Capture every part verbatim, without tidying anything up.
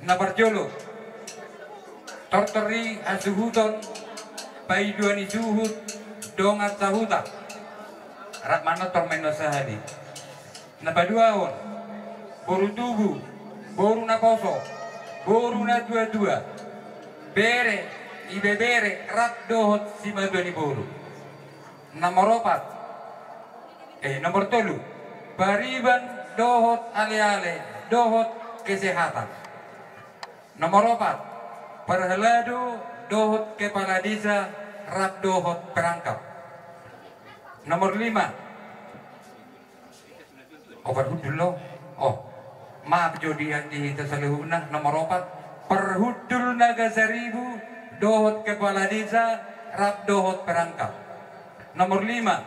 Na parjolo, tortor ni hasuhuton, paidua ni suhut, dongan sahuta. Rap manortor ma inna sahali. Na paduahon, boru tubu, boru naposo, boru natuatua, bere, ibebere, rap dohot simatua ni boru. Nomor opat, eh, nomor tolu, pariban dohot aleale dohot kesehatan. Nomor opat, parhalado dohot kepala desa rap dohot perangkap. Nomor lima, oh, parhundul do. Oh, maaf jo di, di hita saluhutna. Nomor opat, parhundul Nagasaribu dohot kepala desa rap dohot perangkap. Nomor lima,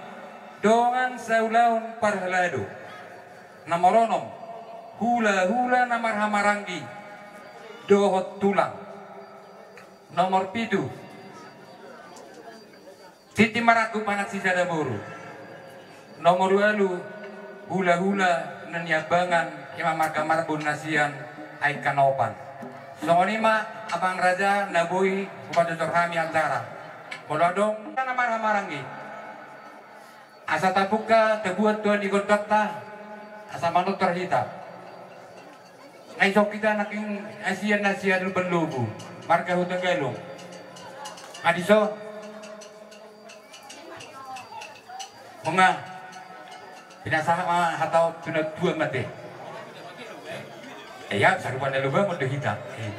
dongan saulaon parhalado. Nomor onom, hulahula na marhahamaranggi dohot tulang. Nomor pitu, tintin marangkup anak sisada boru. Nomor ualu, hulahula na niambangan, ima marga Marbun na sian Aek Kanopan. Songon i ma, amang raja, na boi hupatortor hami acara. Molo adong na marhahamaranggi, asa tapungka, tabuat tua ni gondangta, asa manortor hita. Nga dison hita nangkin, eh, sian na sian Lumban Lobu, marga Hutagalung. Nga dison. Nga pinasahat ma hata on tu na tua ma te. Eh, ia, sarupa na lobangon do hita. Eh.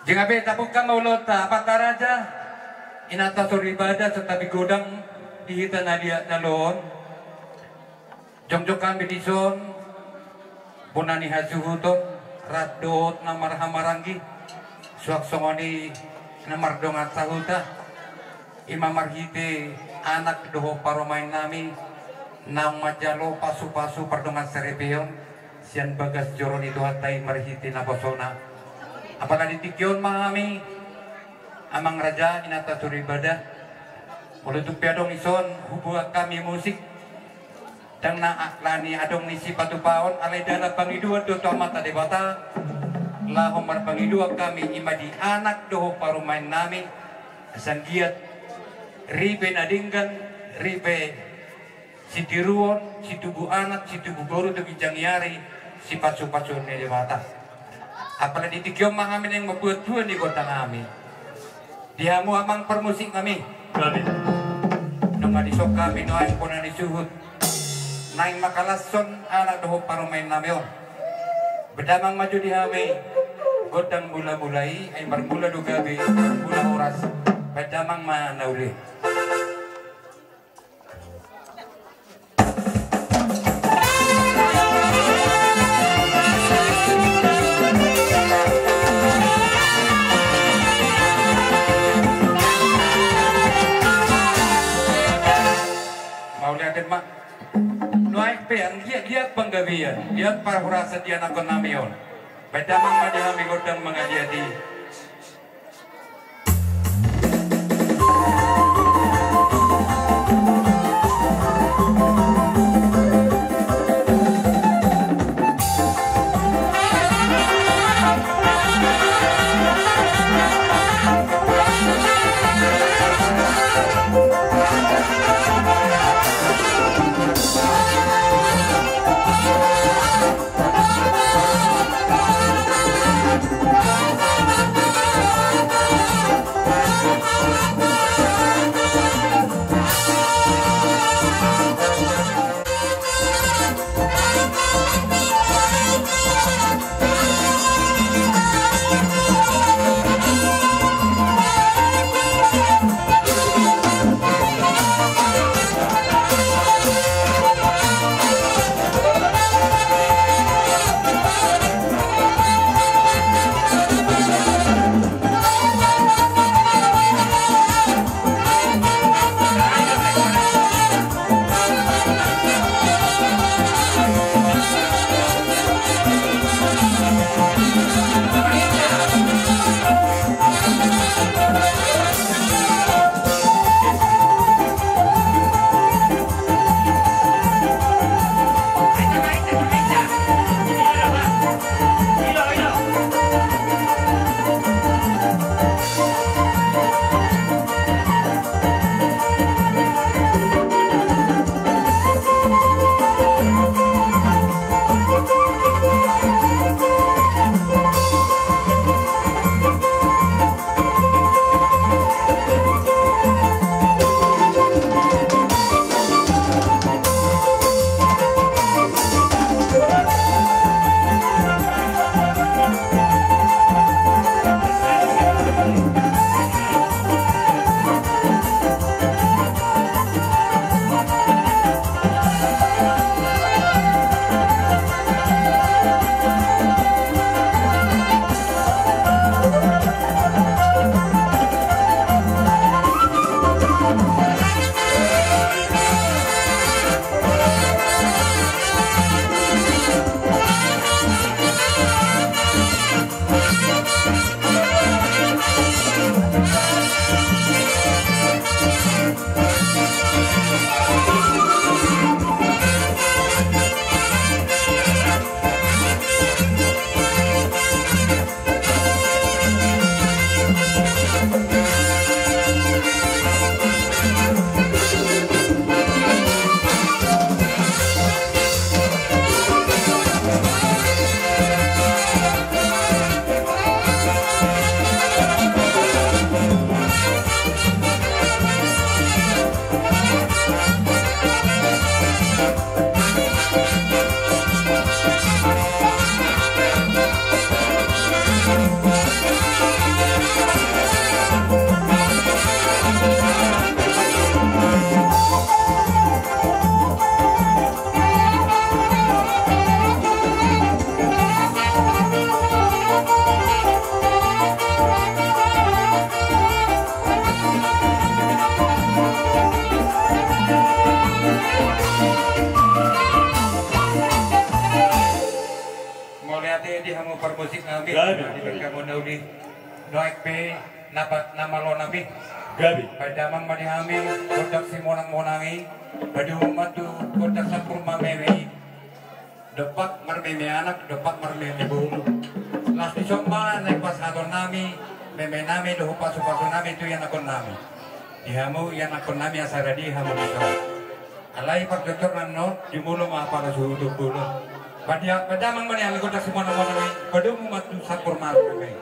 Jeng abe tapungka ma ulaonta, amanta raja, inanta soripada, santabi godang di hita na liat na lo on. Jongjong hami dison, bona ni hasuhuton, rap dohot na marhahamaranggi, suang songon i na mardongan sahuta, ima marhite anak dohot parumaennami, naung manjalo pasupasu pardongan saripeon, sian bagas joro ni Tuhanta i marhite naposona. Apala di tingki on ma hami, amang raja, inanta soripada, molo tung pe adong dison, huboan hami musik, ndang na alani adong ni sipatupaon, alai dalan pangidoan do tu Amanta Debata, laho marpangidoan hami ima di anak dohot parumaennami, asa anggiat ripe na denggan, ripe sitiruon, situbu anak, situbu boru tu ginjang ni ari, sipasupasuon ni Debata. Apala di tingki on ma hami naeng mambuat tua ni gondang hami. Di hamu amang parmusik nami. Nunga dison hami nuaeng bona ni suhut naeng mangkalashon anak dohot parumaennami on. Baen damang ma jo di hami gondang mulamula i, ai marmula do gabe, marmula horas. Baen damang ma na uli. Mauliate ma. Nuaeng pe anggiat liat panggabean, liat parhorasan di anakkonnami on. Baen damang ma di hami gondang mangaliat i. Hamu parmusik nami, gabe, di gabe. Hamu na uli, nuaeng pe na pa-, na malo nami. Gabe. Paidamang ma di hami gondang simonang-monang i, padomu ma tu gondang sampur mameme i. Dompak marmeme anak, dompak marmeme boru. Las dison ma na pasahaton nami meme nami dohot pasu-pasu nami tu ianakhon nami. Di hamu ianakhon nami asa radi hamu dison. Alai parjojorna on, jumolo ma pala suhut umpulon. Padia-, paidamang ma di hami gondang simonang-monang i, padomu ma tu sampur mameme i.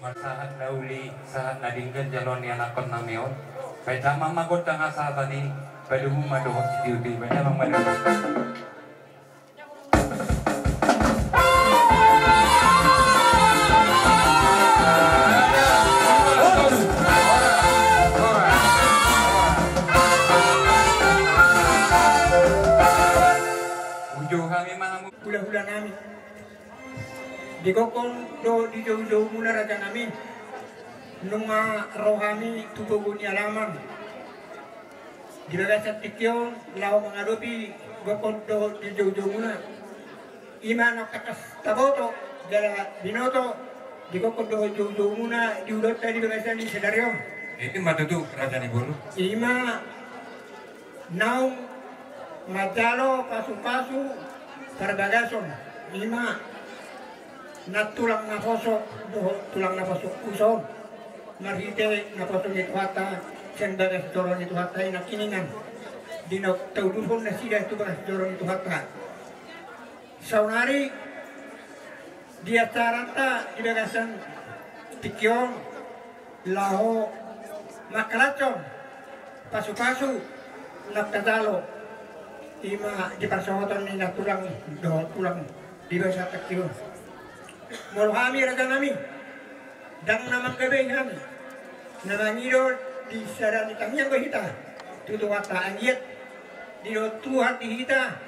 Marsahat na uli, sahat na denggan jaloon ni anakhon nami on. Paidamang ma gondang hasahatan i, padomu ma dohot sitiotio i, paidamang ma dohot. Uju hami ma hamu. Hula-hula nami. Di gokhon dohot di joujoumuna raja nami. Nunga ro hami tu pogu ni alaman. Di bagasan tingki on laho mangadopi gokhon dohot di joujoumuna. I ma na tangkas taboto jala binoto di gokhon dohot joujoumuna di ulaonta di bagasan ni sadari on. I ma tutu raja ni boru. I ma naung manjalo pasupasu parbagason, i ma na tulang naposo dohot tulang naposo uson, marhite naposo ni Tuhanta sian bagas joro ni Tuhanta i nangkiningan, di na tauduhon nasida tu bagas joro ni Tuhanta. Saonari Di acaranta di bagasan tingki on laho mangkalashon pasupasu na tajalo, ima di parsaoton ni natulang dohot tulang di bagasan tingki on. Molo hami rajanami, ndang na manggabe hami, na mangido di sada ni tangiang do hita tu Tuhanta, anggiat didok Tuhan di hita,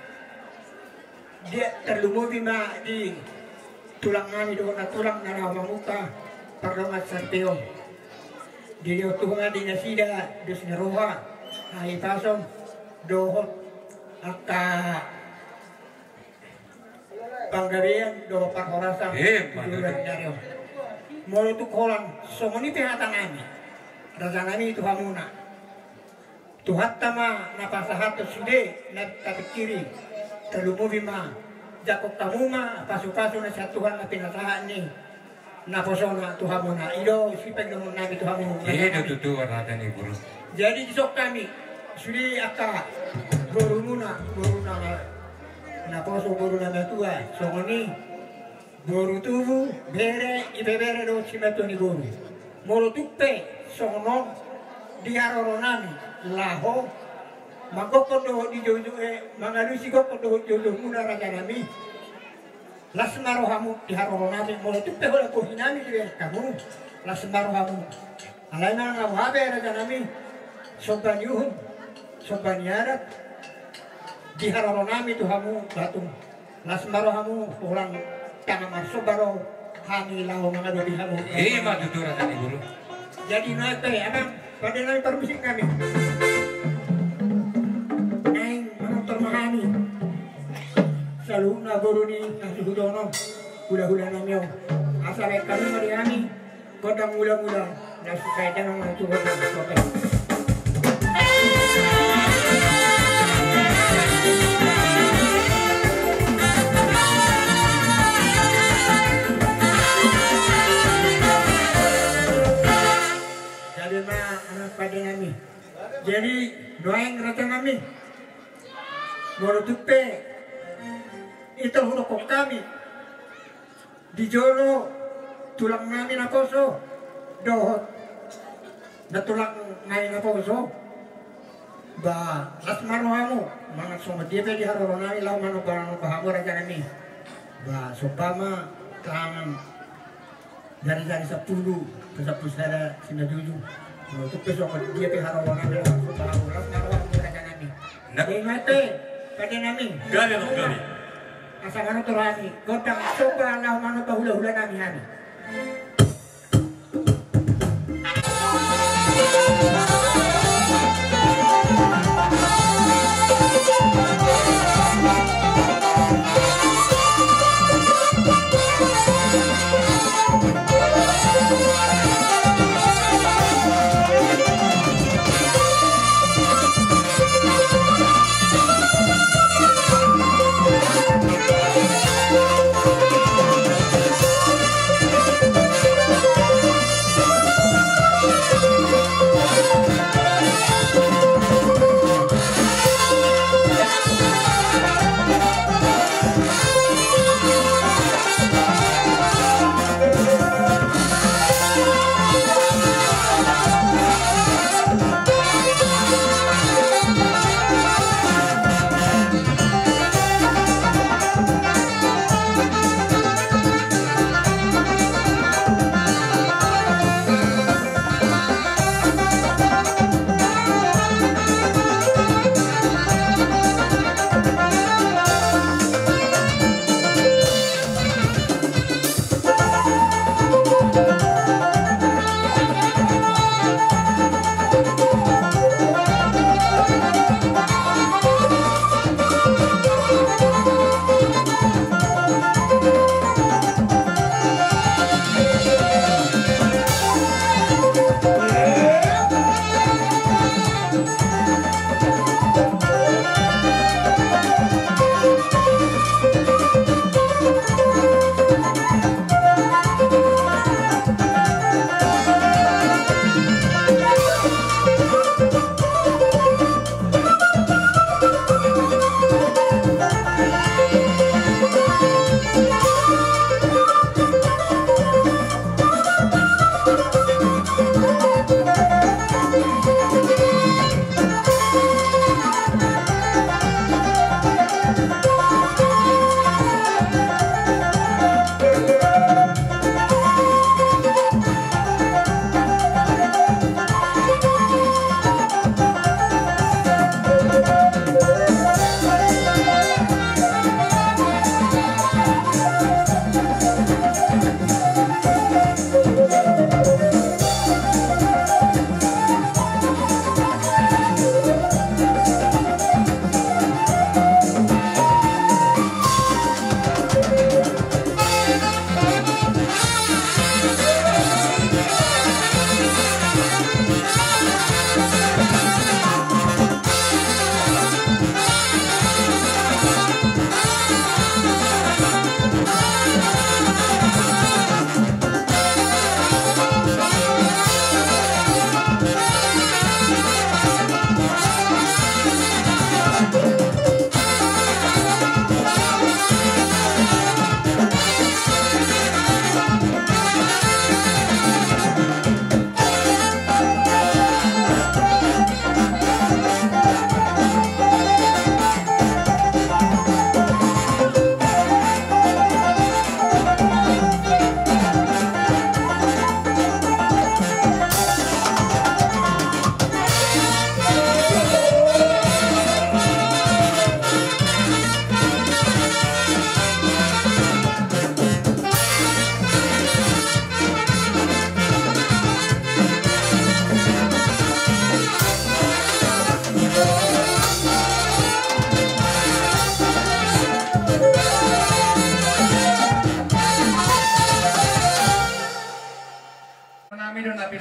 dia tarlumobi ma di tulang nami dohot na tulang na laho mamungka pardongan saripeon. Didok Tuhan ma di nasida dos ni roha, hahipason dohot angka panggabean dohot parhorasan. Eh, di bulan ni ari on. Molo tung holan songon i pe hata nami, rajanami, tu hamuna, Tuhanta ma na pasahathon sude na tapingkiri, tarlumobi ma jangkon hamu ma pasupasu na sian Tuhan na pinasahat ni naposona tu hamuna. I do sipanggidoon nami tu hamu. I do tutu, rajanami, boru. Jadi dison hami sude angka borumuna, boruna na, naposo, boru na matua, songon i boru tubu, bere, ibebere dohot simatua ni boru. Molo tung pe songon on di haroro nami laho manggokhon dohot di joujou, eh, mangalusi gokhon dohot joujoumuna, rajanami, las ma rohamu di haroro nami. Molo tung pe holan bohi nami dibereng hamu, las ma rohamu. Alai manang na boha be, rajanami, somba ni uhum, somba ni adat di haroro nami tu hamu, ba tung las ma rohamu, holan tangan marsomba do hami laho mangadopi hamu. Ima tutu, rajanami, boru. Jadi nuaeng pe, amang pande nami, parmusik nami, naeng manortor ma hami saluhutna boru ni hasuhuton on, hulahula nami on. Asa baen hamu ma di hami gondang mulamula na suksai, dang na cukup. Jadi ma, amang pande nami. Jadi nuaeng, rajanami, molo tung pe i do hudokhon hami di jolo tulang nami naposo dohot na tulang nai naposo, ba las ma rohamu, manang songon dia pe di haroro nami laho manomba, manomba hamu, rajanami. Ba somba ma tangan jari-jari sampulu, sampulu sada, simanjujung. Molo tung pe songon dia pe haroro nami laho manomba hamu, las ma rohamu, rajanami. Nah. Jadi nuaeng pe, pande nami, gabe, gabe. Asa manortor hami gondang somba laho manomba hulahula nami hami.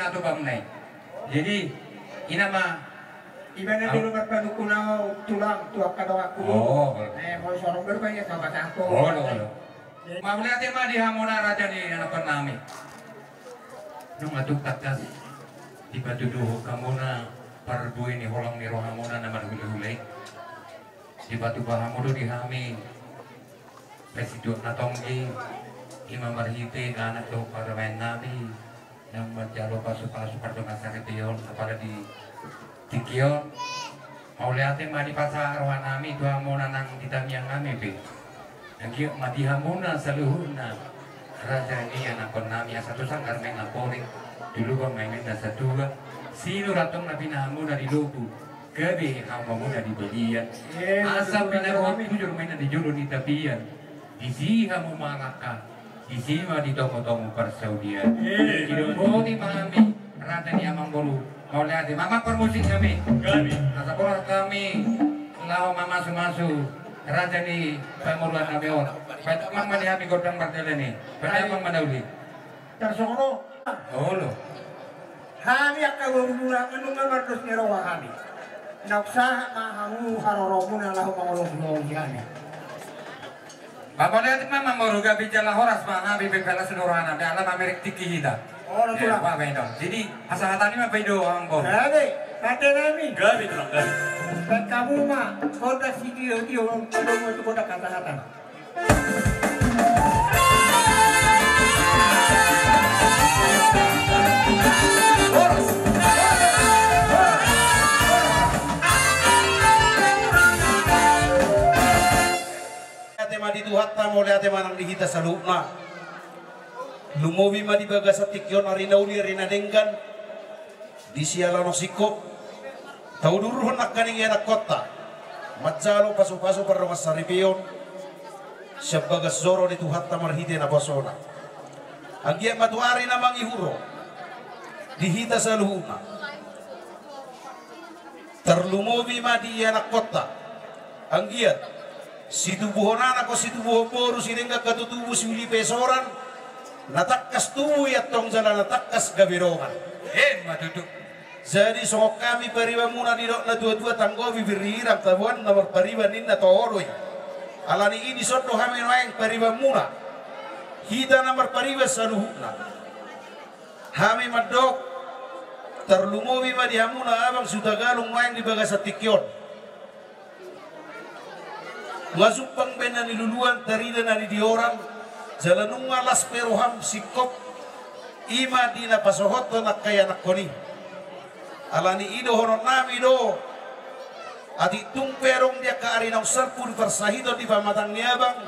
Satu bang nai. Jadi ina ma. Iba na dulu marpanungkun au tulang tu angka donganku. Oh. Eh, molo sorong baru banyak sama satu. Oh, oh, oh. Mauliate ma di hamuna raja ni anakkon nami. Nunga tung tangkas dipatuduhon hamuna parbue ni holong ni rohamuna na marhulehule. Dipatupa hamu do di hami. Pasti tu na tonggi ima marhite anak dohot parumaen nami. Naung manjalo pasupasu pardongan saripeon apala di tingki on. Mauliate ma dipasahat roha nami tu hamuna nang di tangiang nami be. Anggiat ma di hamuna saluhutna raja ni anakkon nami asa tu sanggar ma inna porik tu lubang ma inna satua. Sinur antong na pinahan muna di lobu gabe hamu muna di balian. Asa pinahan bujur ma inna di jolo ni tapian. Disi hamu mangalangka. Disi ma di tongotongo parsaulian. Didohoti ma hami raja ni amangboru. Mauliate ma amang parmusik nami. Asa bolas hami laho mamasumasu raja ni pamoruan nami on. Baen damang ma di hami gondang mardalan i. Baen damang ma na uli. Tarsongon on. Olo. Hami angka borumuna nunga mardos ni roha hami. Naung sahat ma hamu haroromuna laho mangolosi hami. Mauliate ma amangboru, gabe jala horas ma hami be pala sudorana be ala mamereng tingki hita. Olo tulang. Jadi hasahatan i ma paido amangboru. Gabe pate nami. Gabe tulang gabe. Baen hamu ma gondang sitio-tio. Gondang hasahatan. Mauliate ma di Tuhanta, mauliate ma nang di hita saluhutna. Lumobi ma di bagasan tingki on ari na uli ari na denggan. Di siala na singkop taudurhon nangkaning ianakkonta manjalo pasupasu pardongan saripeon sian bagas joro ni Tuhanta marhite naposona. Anggiat ma tu ari na mangihut ro di hita saluhutna. Tarlumobi ma di ianakkonta. Anggiat situbuhon anak, situbuhon boru, sidenggan hatutubu, siuli pesoran, na tangkas tubu i antong jala na tangkas gabe dongan. Emma tutu. Jadi songon hami paribanmuna didok na tuatua, tanggomi birri hirang taboan na marpariban ninna tu olo i. Alani i dison do hami nuaeng paribanmuna, hita na marpariban saluhutna. Hami mandok tarlumobi ma di hamuna abang Sutagalung nuaeng di bagasan tingki on. Nga jumpang baen na niluluan, tarida na nidioran, jala nunga las pe roham singkop ima di na pasohothon angka ianakkon i. Alani i dohonon nami do, atik tung pe adong di angka ari naung salpu di parsahiton di pamatang ni abang,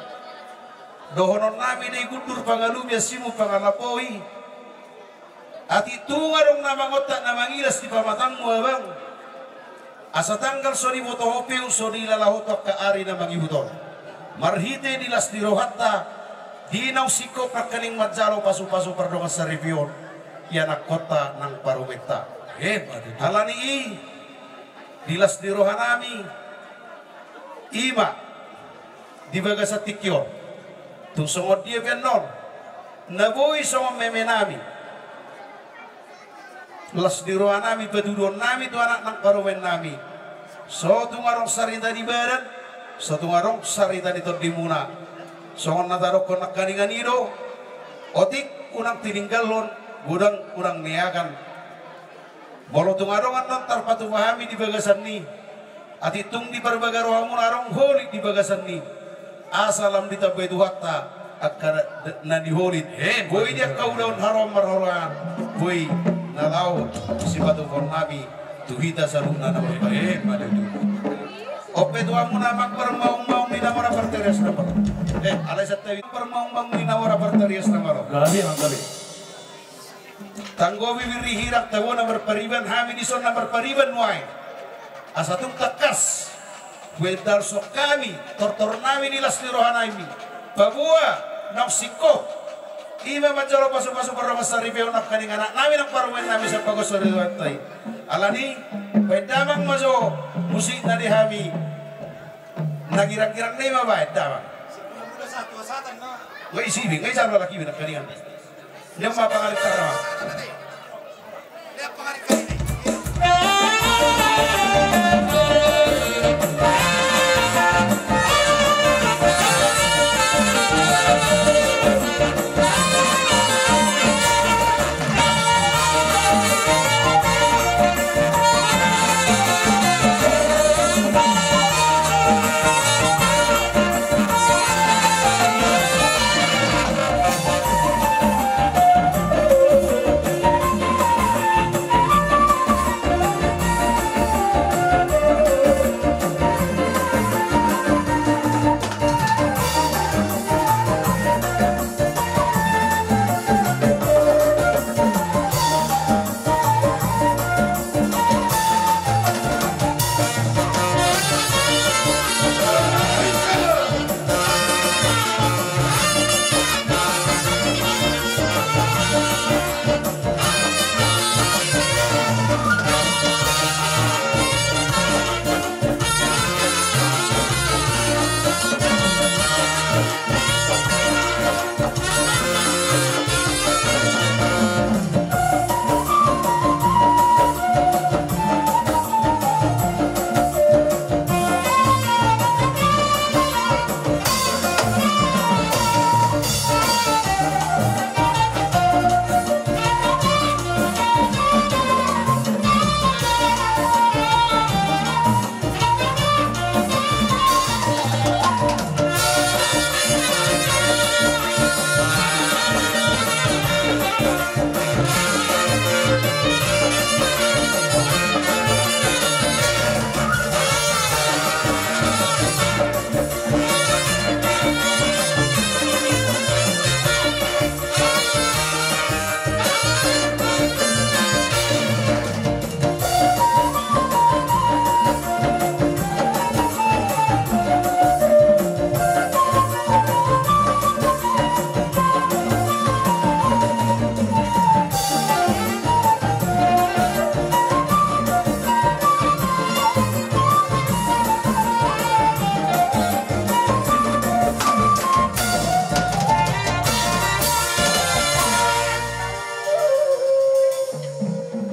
dohonon nami do i gundur pangalumi, ansimun pangalapoi. Atik tung adong na mangontak na mangilas di pamatangmu abang, asa tanggal so diboto ho pe, so diilala ho tu angka ari na mangihut on. Marhite di las ni rohanta di naung singkop nangkaning manjalo pasupasu pardongan saripeon ianakkonta nang parumaenta. Alani i di las ni roha nami ima di bagasan tingki on. Tung songon dia pe annon na boi songon meme nami, las ni roha nami patuduhon nami tu anak nang parumaen nami. So tung adong sarita di badan, so tung adong sarita ni tondimuna. Songon na tadokhon nangkaningan i do, otik unang tininggalhon, godang unang niakan. Molo tung adong annon tarpatupa hami di bagasan ni, atik tung di parbaga rohamuna adong holit di bagasan ni, asa lam ditambai Tuhanta angka na, na niholit. Boi di angka ulaon haroan marharoan, boi na laho sipatupaon nami tu hita saluhutna na marpariban. On pe tu hamuna amang parmaung-maung ni na mora partarias na maro. Eh, alai santabi parmaung-maung ni na mora partarias na maro. Gabe, amang, gabe. Tanggomi birri hirang taboan na marpariban, hami dison na marpariban nuaeng. Asa tung tangkas baen dalson hami, tortor nami di las ni roha nami, paboa naung singkop ima manjalo pasupasu pardongan saripeon nangkaning anak nami nang parumaen nami sian bagas ni rohanta i. Alani i baen damang ma jo musikna di hami. Na girang-girang na i ma baen damang. Nga isi be, nga ijalo laki be nangkaningan. Nion ma pangarit tara ma.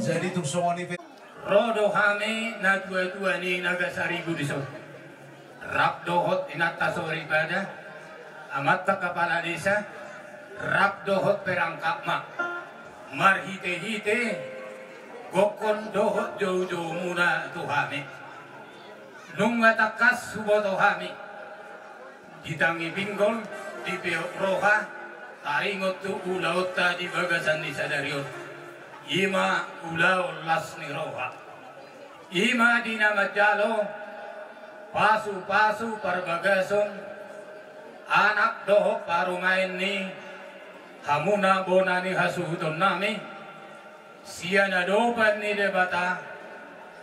Jadi tung songon i pe. Ro do hami natuatua ni Nagasaribu dison, rap dohot inanta soripada, amanta kapala desa, rap dohot perangkapna, marhitehite gokhon dohot joujoumuna tu hami. Nunga tangkas huboto hami, di tangi pinggol, di peop roha, taringot tu ulaonta di bagasan ni sadari on. I ma ulaon las ni roha. I ma di na manjalo pasupasu parbagason anak dohot parumaen ni hamuna bona ni hasuhutonnami, sian adopan ni Debata,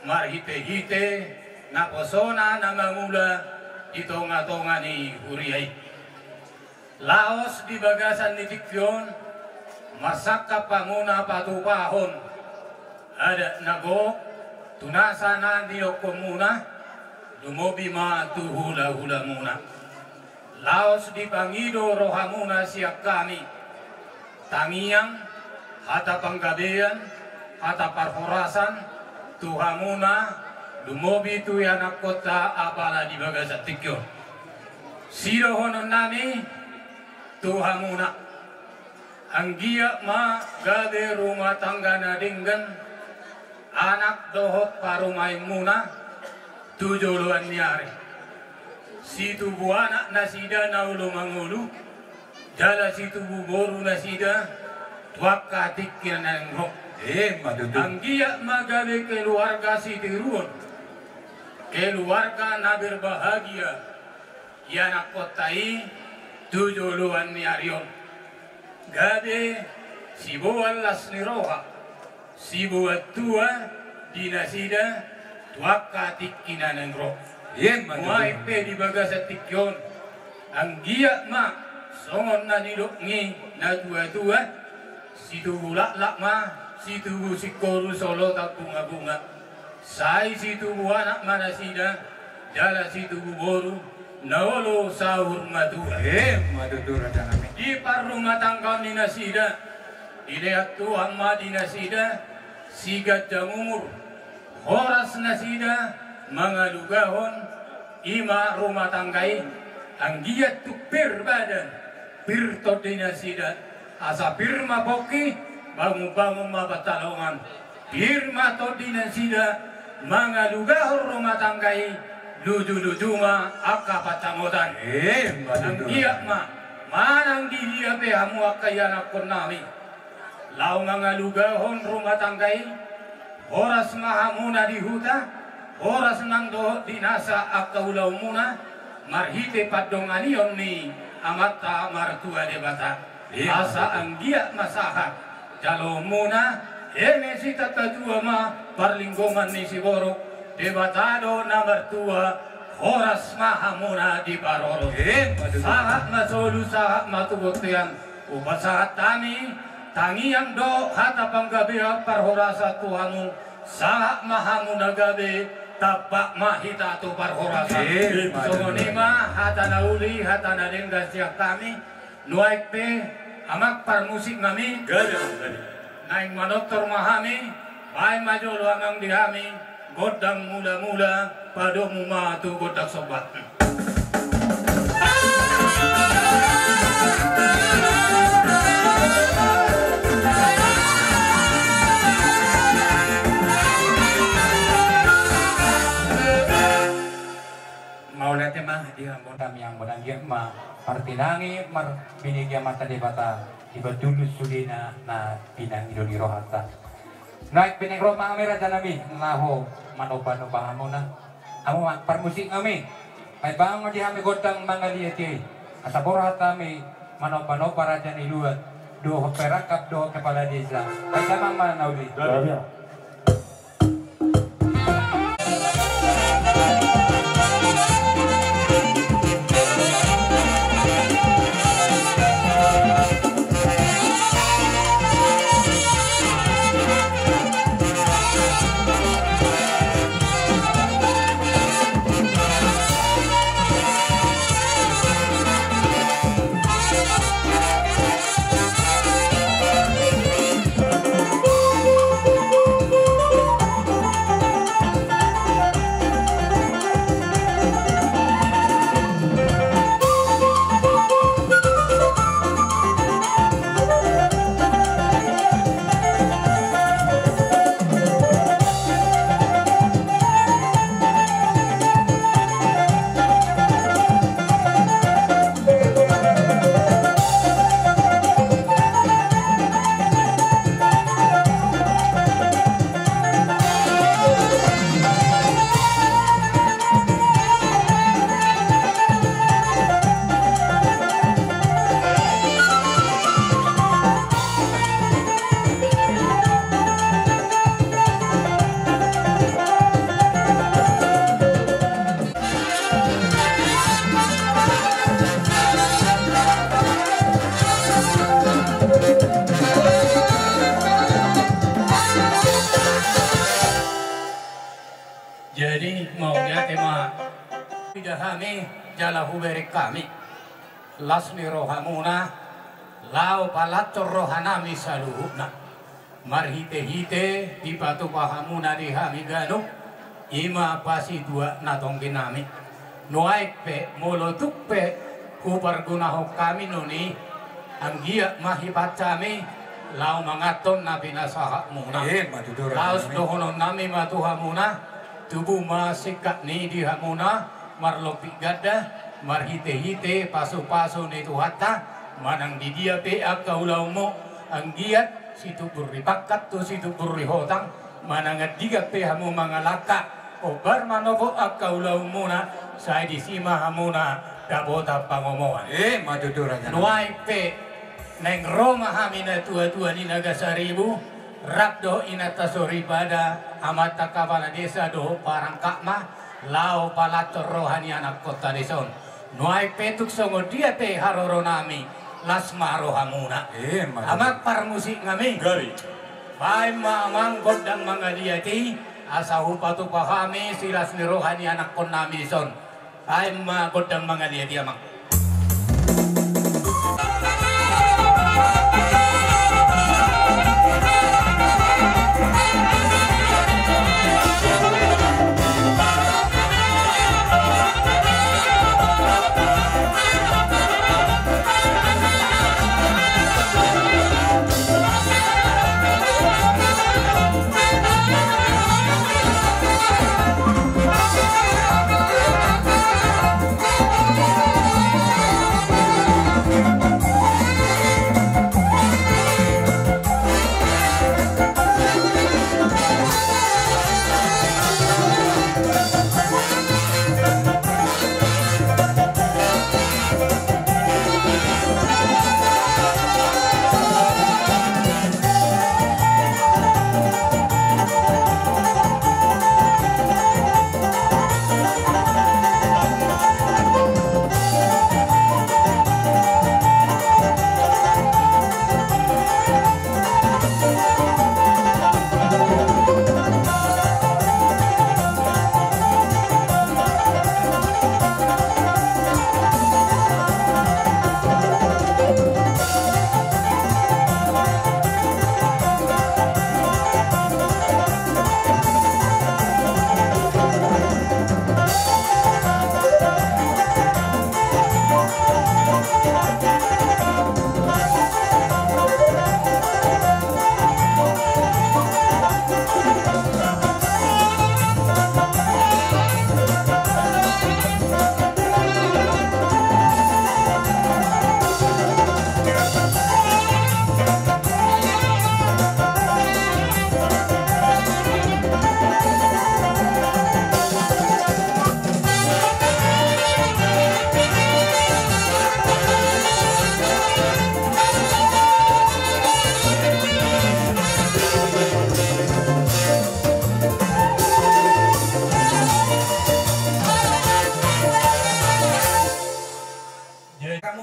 marhitehite naposona na mangula di tongatonga ni huria i. Laos di bagasan ni tingki on, marsangkap hamuna patupahon adat na gok, tu nasa na nidokhonmuna, lumobi ma tu hulahulamuna. Laos dipangido rohamuna sian hami tangiang, hata panggabean, hata parhorasan, tu hamuna, lumobi tu ianakkonta apala di bagasan tingki on. Sidohononnami tu hamuna, anggiat ma gabe rumah tangga na denggan anak dohot parumaenmuna tu joloan ni ari. Situbu anak nasida na olo mangolu, jala situbu boru nasida tu angka tingki na naeng ro. Emma tutu. Anggiat ma gabe keluarga sitiruon, keluarga na berbahagia, ianakkonta i tu joloan ni ari on. Gabe siboan las ni roha, siboan tua di nasida tu angka tingki na naeng ro. Emma tutu. Nuaeng pe di bagasan tingki on, anggiat ma songon na nidok ni natuatua, situbu laklak ma situbu singkoru, solotan bungabunga. Sai situbu anak ma nasida, jala situbu boru, na olo saur matua. Emma tutu, rajanami. Di parrumatanggaon ni nasida, dilehon Tuhan ma di nasida Siganjang umur, horas nasida mangalugahon i ma rumah tangga i, anggiat tung pir badan, pir tondi nasida, asa pir ma pongki, bangun-bangun ma pantalangan, pir ma tondi nasida mangalugahon rumah tangga i, luju-luju ma angka pansamotan. Emma tutu. Anggiat ma, manang di dia pe hamu angka ianakkonnami laho mangalugahon rumah tangga i, horas ma hamuna di huta, horas nang dohot di nasa angka ulaonmuna, marhite pandonganion ni Amanta Martua Debata. Iya. Asa anggiat ma sahat jaloonmuna, eme sitamba tua ma parlinggoman ni siborok, Debata do na martua, horas ma hamuna diparorot. Emma tutu. Sahat ma solu, sahat ma tu bontean. Hupasahat hami tangiang dohot hata panggabean parhorasan tu hamu, sahat ma hamu na gabe, tampak ma hita tu parhorasan. Emma tutu. Songon i ma hata na uli, hata na denggan sian hami. Nuaeng pe, amang parmusik nami. Gabe, gabe. Naeng manortor ma hami, baen ma jolo amang di hami gondang mula-mula, padomu ma tu gondang somba. Mauliate ma di hamu, dame, anggiat ma martinangi, marbinege Amanta Debata, dipatulus sudena na pinangido ni rohanta. Nuaeng pe naeng ro ma hami raja nami, laho manomba-nomba hamuna. Hamu ma parmusik nami, baen ma di hami gondang mangaliat i, asa borhat hami manomba-nomba raja ni luat, dohot perangkap dohot kepala desa. Baen damang ma na uli. Gabe. Jadi mauliate ma. Ida hami jala hubereng hami las ni rohamuna, laho palanjor rohanami saluhutna. Marhite-hite dipatupa hamuna di hami ganup, i ma pasituak na tonggi nami. Nuaeng pe molo tung pe hupargunahon hami non i, anggiat ma hipas hami laho manganhon na pinasahatmuna. Emma tutu raja nami. Laos dohonon nami ma tu hamuna, tubu ma singkat ni di hamuna, marlompit ganda, marhite-hite pasu-pasu ni Tuhanta, manang di dia pe angka ulaonmu, anggiat situmbur ni pangkat tu situmbur ni hotang, manang andigan pe hamu mangalangka, hombar manopot angka ulaonmuna, sai disi ma hamuna dapotan pangomoan. Emma tutu raja nami. Nuaeng pe naeng ro ma hami natua-tua ni Nagasaribu, rap dohot inanta soripada, amanta kapala desa dohot parangkapna, laho palanjor roha ni anakkonta dison. Nuaeng pe tung songon dia pe haroronami, las ma rohamuna. Emma tutu. Amang parmusik nami. Gabe. Baen ma amang gondang mangaliat i, asa hupatupa hami silas ni roha ni anakkonnami dison. Baen ma gondang mangaliat i amang.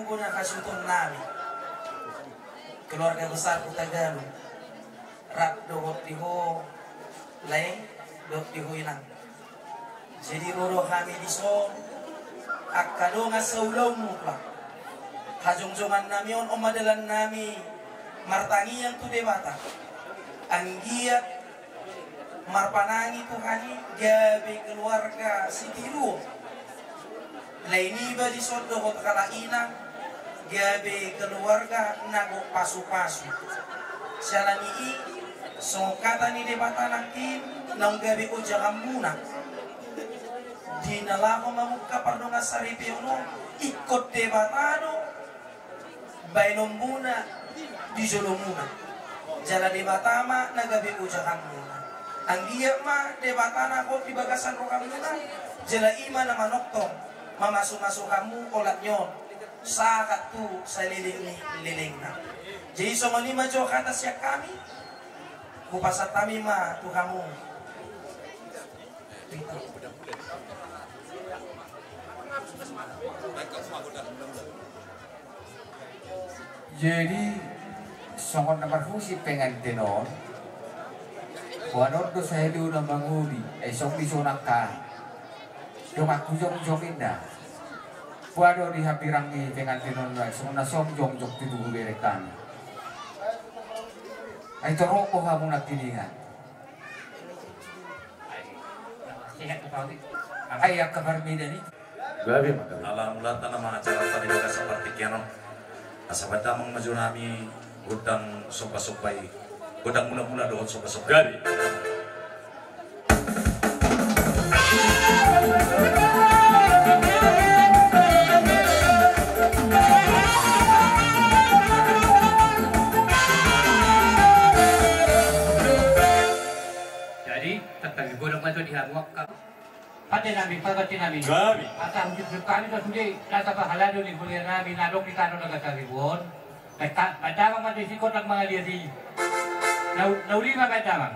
Bona hasuhuton nami, keluarga besar Hutagalung, rap dohot di ho lae dohot di ho inang. Jadi ro do hami dison angka dongan saulaon muna. Hajongjongan nami on, on ma dalan nami martangiang tu Debata. Anggiat marpanangi Tuhan i gabe keluarga sitiruon. Lae niba dison dohot halak inang gabe keluarga na gok pasupasu. Siala ni i, songon hata ni Debata nangkin, naung gabe ojahan muna di na laho mamungka pardongansaripeon on, ingkon Debata do baenon muna di jolo muna. Jala Debata ma na gabe ojahan muna. Anggiat ma Debata na gok di bagasan roha muna, jala i ma na manongtong mamasumasu hamu olat ni on sahat tu saleleng ni lelengna. Jadi songon i ma jo hata sian hami, hupasahat hami ma tu hamu. Jadi songon na marhusip pengantin on, boanon do sahali on na mangoli, ai songon i songon angka donganku jongjong inna. Boa do di hambirang ni pengantin on, ai songon na songjong jongjong tu tubu bereng hami. Ai torop do hamu nangkiningan. Ai angka parmedan i. Gabe ma, gabe. Ala mulanta nama acara tadi bagas partingkian on. Asa baen damang ma jo nami gondang sombasomba i. Gondang mulamula dohot sombasomba. Gabe. Jadi, tangkas godang ma jo di hamu angka. Pande nami, pande nami. Gabe. Asa hujujur hami do sude, nasa pahalado ni huria nami, na adong di tano Nagasaribu on. Baen damang ma jo disi gondang mangaliat i. Na uli ma baen damang.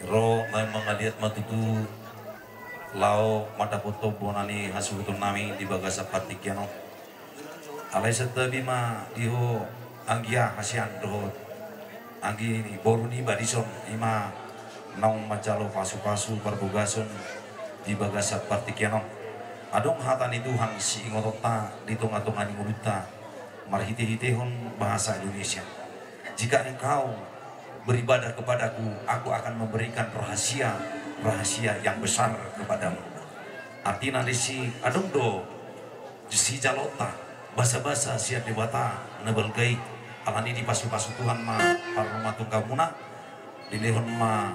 Ro ma mangaliat ma tutu laho mandapothon bona ni hasuhuton nami di bagasan partingkian on. Alai santabi ma di ho anggia hasian dohot anggi ni boru niba dison, i ma naung manjalo pasupasu parbagason di bagasan partingkian on. Adong hata ni Tuhan siingotonta di tongatonga ni ngolunta marhitehitehon bahasa Indonesia. Jika engkau beribadah kepadaku, aku akan memberikan rahasia-rahasia yang besar kepadamu. Artina disi adong do sijaloonta basabasa sian Debata na balga i. Alani dipasupasu Tuhan ma parrumatanggamuna, dilehon ma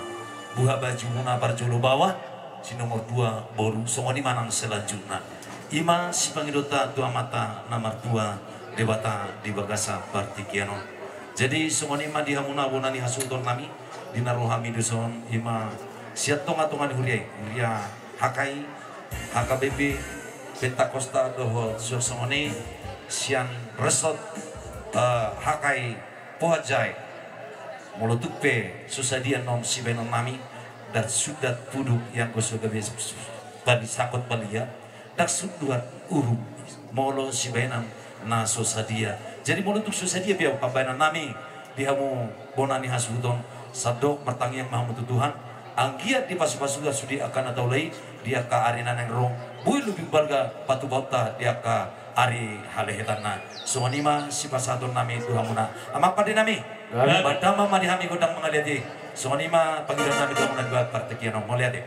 buhabajumuna parjolo baoa, si nomor dua boru, songon i ma nang selanjutna. I ma sipangidoonta tu Amanta na martua Debata di bagasan partingkian on. Jadi songon i ma di hamuna bona ni hasuhuton nami, di na ro hami dison, i ma sian tonga-tonga ni huria i, huria H K I, H K B P, Pentakosta dohot songon i sian resort, eh, H K I Pohajae. Molo tung pe so sadia annon sibahenon nami, ndang sundat puduk i anggo so gabe palisakot palia, ndang sundat uhum molo sibahenon na so sadia. Jadi molo tung so sadia pe pambahenan nami di hamu bona ni hasuhuton, sandok martangiang ma hamu tu Tuhan, anggiat dipasupasu sude angka na taula i di angka ari na naeng ro, boi lobi balga patupaonta di angka ari halehetanna. Songon i ma sipasahaton nami tu hamuna. Amang pande nami, pandamma ma di hami gondang mangaliat i. Songon i ma pangidoan nami tu hamuna di partingkian on, mauliate.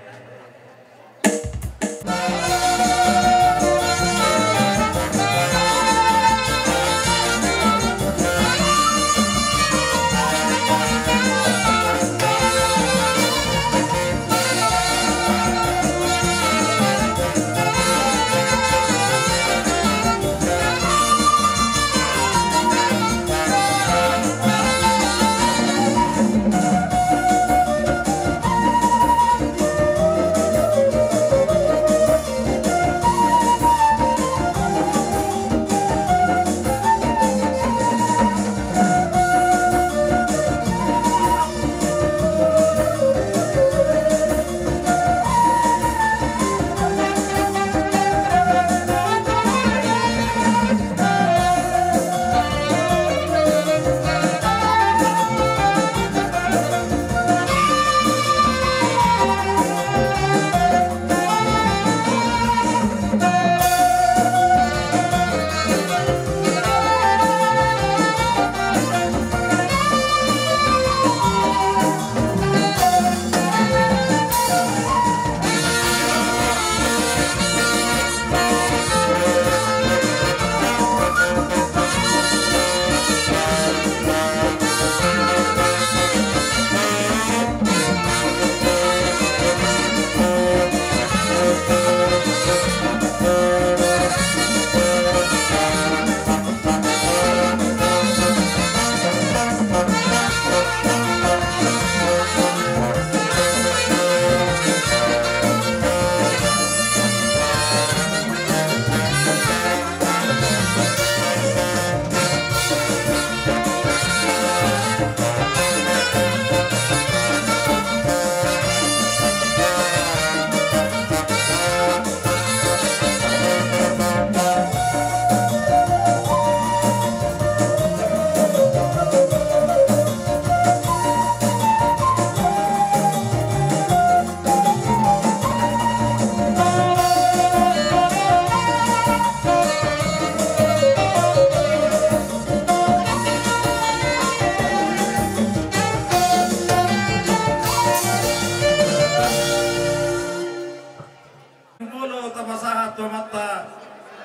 Molo tapasahat tu Amanta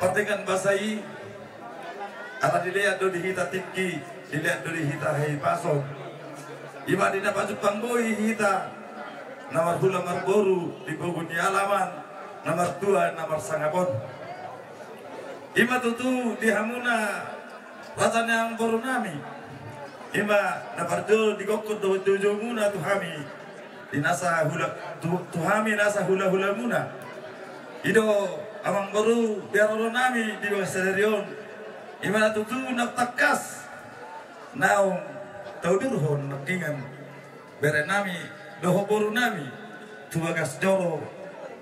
pardenggan basa i, ala dilean do di hita tingki, dilean do di hita hahipason. Ima di na pajumpang boi hita na marhula marboru di pogu ni alaman, na martua na marsangap on. Ima tutu di hamuna raja ni amangboru nami, ima na parjolo di gokkon dohot joujou muna tu hami, di nasa hula, tu, tu hami nasa hulahula muna. I do amangboru di haroro nami di bagas sadari on, ima na tutu na tangkas naung taudurhon nangkiningan bere nami dohot boru nami tu bagas joro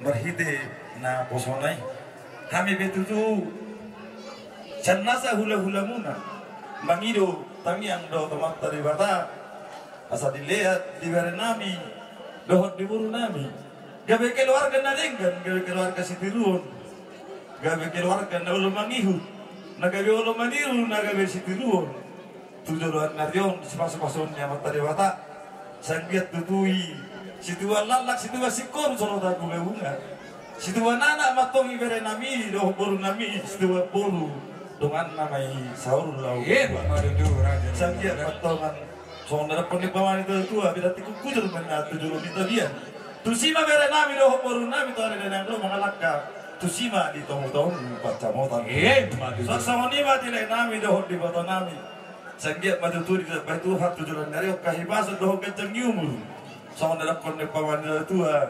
marhite naposona i. Hami pe tutu sian nasa hulahula muna mangido tangiang dohot Amanta Debata, asa dilean di bere nami dohot di boru nami gabe keluarga na denggan, gabe keluarga sitiruon, gabe keluarga na olo mangihut, na gabe olo maniru, na gabe sitiruon tu joloan ni ari on, sipasupasu ni Amanta Debata. Sai anggiat tutu i situan laklak, situan singkoru, sorotan bungabunga, situan anak ma antong i bere nami dohot boru nami, situan boru donganna ma i saur laho. Sai anggiat ma antong songon na dapot ni paman i tu tua, beda tingkuk kujur ma na tu jolo ni tabian. Tusi ma bere nami dohot boru nami tu ari na naeng ro mangalangka, tusi ma di tomutomu pansamotan. Songon i ma di lae nami dohot di boto nami. Sai anggiat ma tutu didok Tuhan tu joloan ni ari on hahipason dohot ganjang ni umur. Songon na didok ni paman na tua,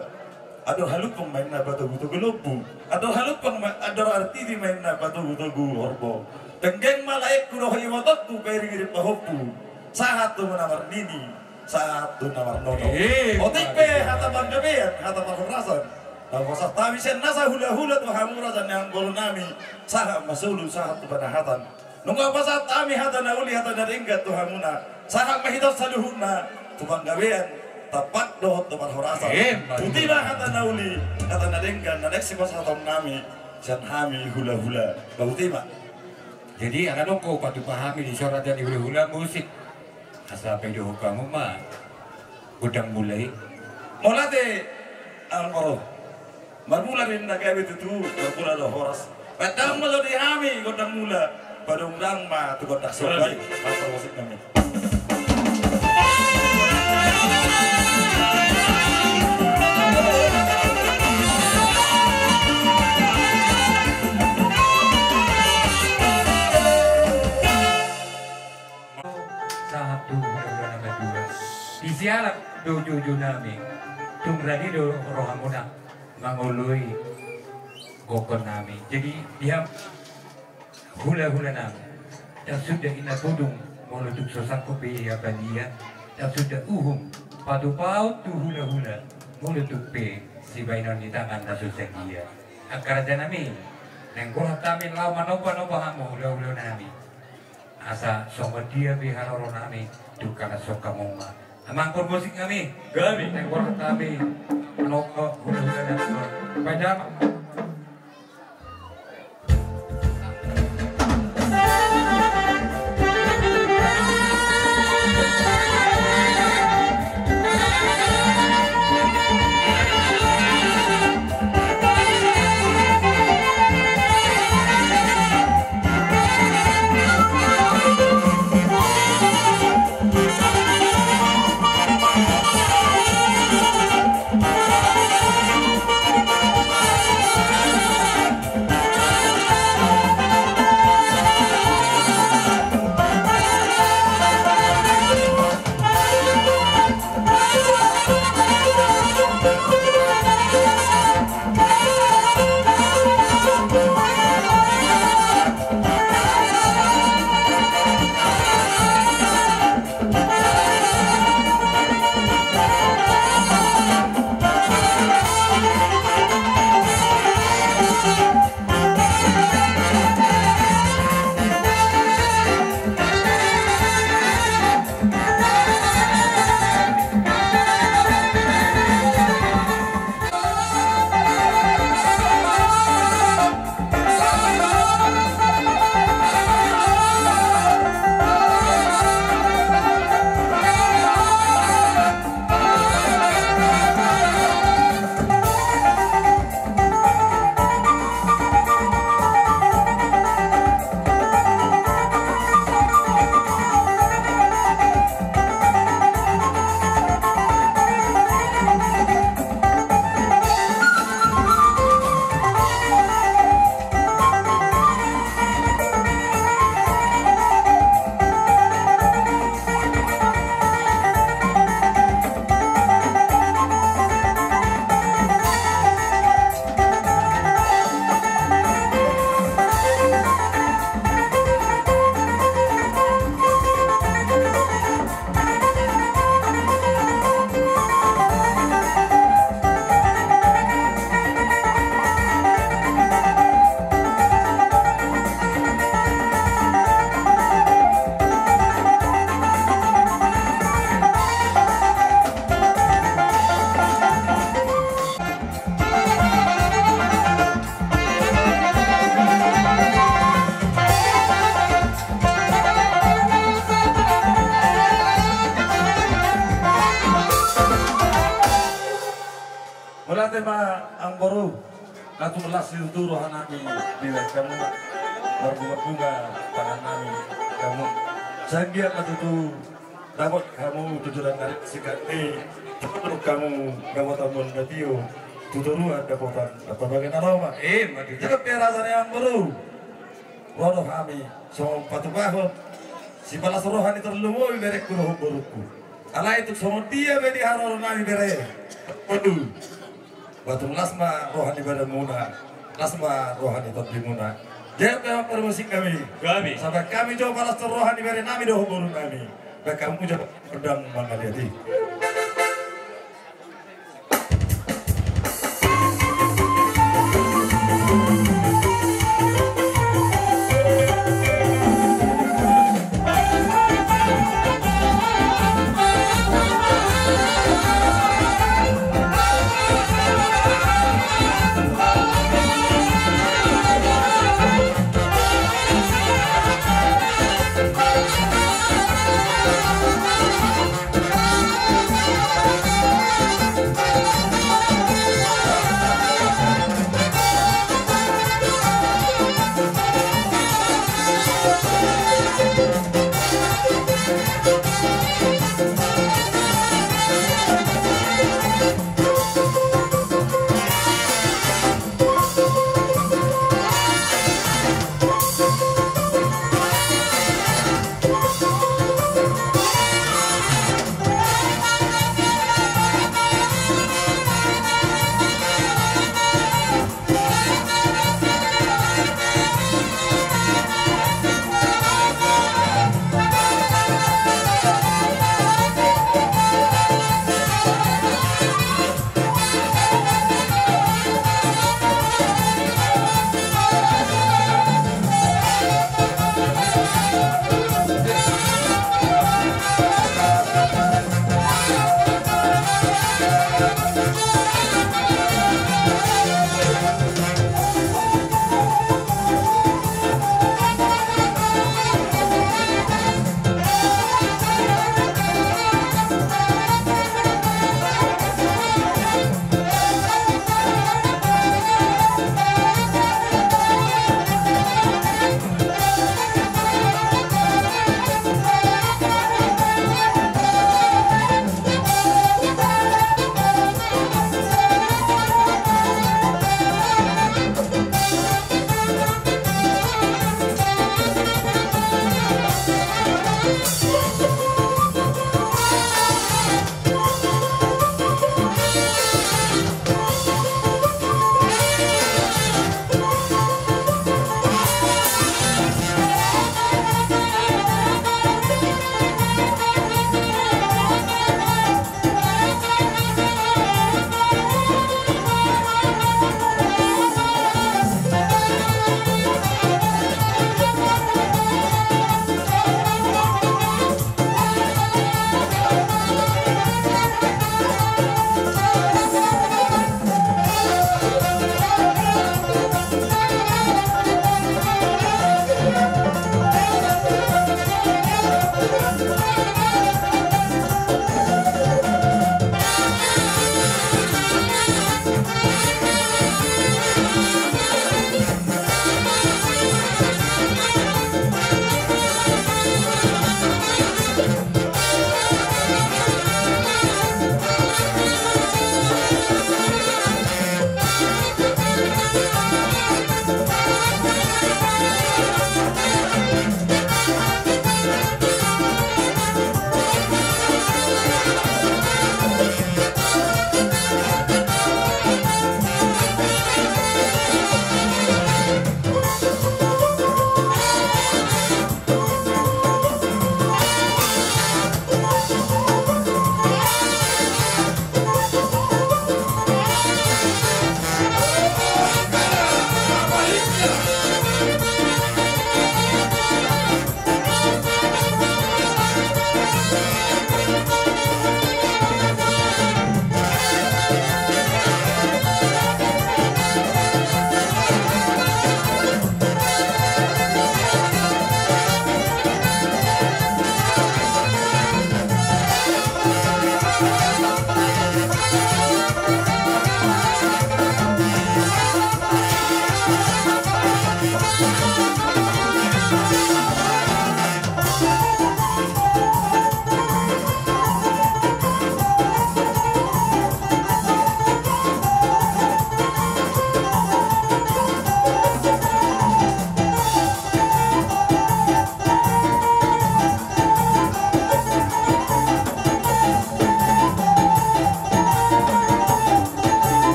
andor halumpang ma inna patogutogu lombu. Andor halumpang ma, andor artiti ma inna patogutogu horbo. Tenggeng ma laengku dohot ibotongku, pairingiring pahompu. Sahat tu na marnini, sahat tu na marnono. Eh, otik pe hata panggabean, hata parhorasan. Tau pasahat hami sian nasa hulahula tu hamu raja ni amang boru nami. Sahat ma solu, sahat tu panahatan. Nunga pasahat hami hata na uli, hata na denggan tu hamuna. Sahat ma hita saluhutna tu panggabean, tampak dohot tu parhorasan. Eh, botima hata na uli, hata na denggan, na naeng sipasahaton nami sian hami hulahula. Botima. Jadi, angka nongko patupa hami di so raja ni hulahula musik. Asa paidohon hamu ma gondang mula i. Mauliate, amang boru. Marmula do inna gabe tutu, marmula do horas. Baen damang ma jo di hami gondang mula. Padungdang ma tu gondang somba i. Gabe. Apa musik nami? Sahat tu hulahula na madua. Disialap do joujou nami. Tung radi do rohamuna mangoloi gokhon nami. Jadi, di hamu hulahula nami, ndang suda inna pudung molo tung so sangkop pe ia balia. Ndang suda uhum patupaon tu hulahula molo tung pe sibahenon ni tangan na so sadia. Angka raja nami, naeng gorhat hami laho manomba-nomba hamu hulahula nami. Asa songon dia pe haroro nami tu halashon hamu ma. Amang boru, musik nami. Gabe. Naeng gorhat hami manomba hulahula nami. Baen damang. Mauliate ma amang boru, na tung las situtu roha nami dibahen hamu, marbunga-bunga tangan nami hamu. Sai anggiat ma tutu dapot hamu tu joloan ni ari singkat ni, tonduk hamu dapotan muna na tio, tu toruan dapotan na parbagason na ro ma. Ima tutu. Jolo pe raja ni amang boru, ro do hami songon patupahon Sipalas roha ni tarlumobi berengku dohot borungku. Alai tung songon dia pe di haroro nami bere. Aduh. Ba tung las ma roha ni badanmuna, las ma roha ni tondimuna. Jempek ma parmusik nami. Gabe. Sampe hami jo palas tu roha ni bere nami dohot boru nami. Baen hamu jo gondang mangaliat i.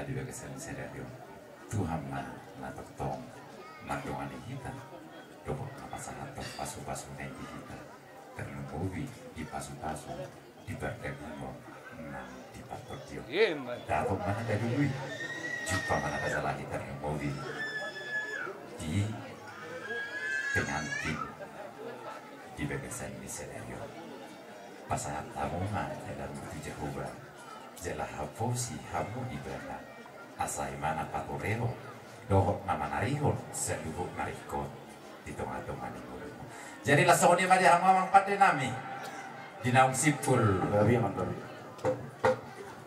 Di bagasan sadari on, Tuhan ma na tongtong mandongani hita dohot na pasahathon pasu-pasuna i di hita, tarlumobi di pasu-pasu di pardagingon nang di partondion. Dapot ma na tadului, jumpa ma na tajalahi, tarlumobi di pengantin di bagasan ni sadari on. Pasahat hamu ma helamu tu Jahowa, jala haposi hamu Ibana, asa Ibana patorehon dohot na manarihon saluhut na ringkot di tonga-tonga ni ngolunmu. Jadi laos songon i ma di hamu amang pande nami di naung simpul.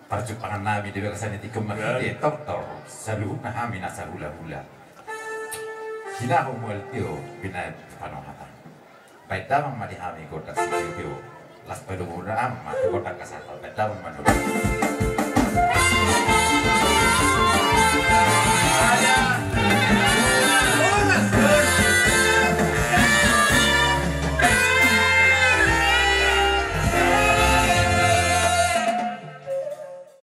Parjumpangan nami di bagasan ni tingki on, marhite tortor saluhutna hami na sahula-hula. Hinahu mual tio binaen tu panohatan. Baen damang ma di hami gondang sitio-tio. Laos padomu damang ma tu gondang kasar. Baen damang ma nunga.